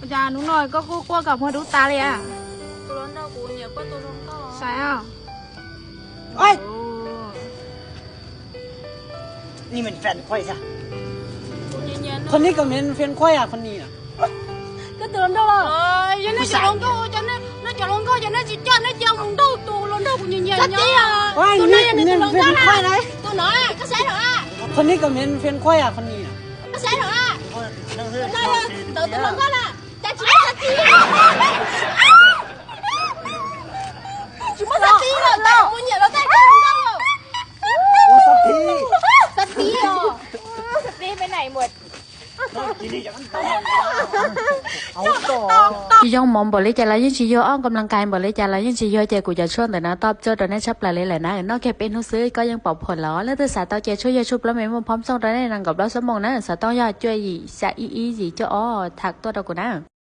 Ua cas hnub no koj kuj quaj kom muag dub tas li a? Sai os. Ni men fan khuaj ya. Koj ni kom men fan khuaj ya, koj ni. Koj tus hluas nraug los? Yog nej cov hluas nkauj, nej cov hluas nkauj ces nej tsis coj nej cia mus nrauj tus hluas nraug kuv nyiam nyiam. Tus no yog nws tus hluas nkauj na. Tus no, koj saib los? Koj ni kom men fan khuaj ya, koj ni. Koj saib los? Tus no yog tus hluas nkauj na. Cas tsis muaj xav ti, tsis muaj xav ti los, mus nyiam los tag koj hluas nkauj. Xav ti, xav ti os. Xav ti me nai muam. Tsis zoo mov npaum li cas los yeej tsis yuag, ob kab las kais npaum li cas los yeej tsis yuag, ces kuv cov tshuaj ntawm no tau txog rau nej tshaj plaws li lawm na. Noj kiag peb hnub xwb koj yeej pom phuam lawm. Leej twg xav tau ces tshuaj yog tshuaj plaub me muaj phom txooj rau nej nees nkaum plaub xuab moos na. Xav tau yog cuaj yim xya ib ib yim cuaj ob tham tuaj rau kuv na.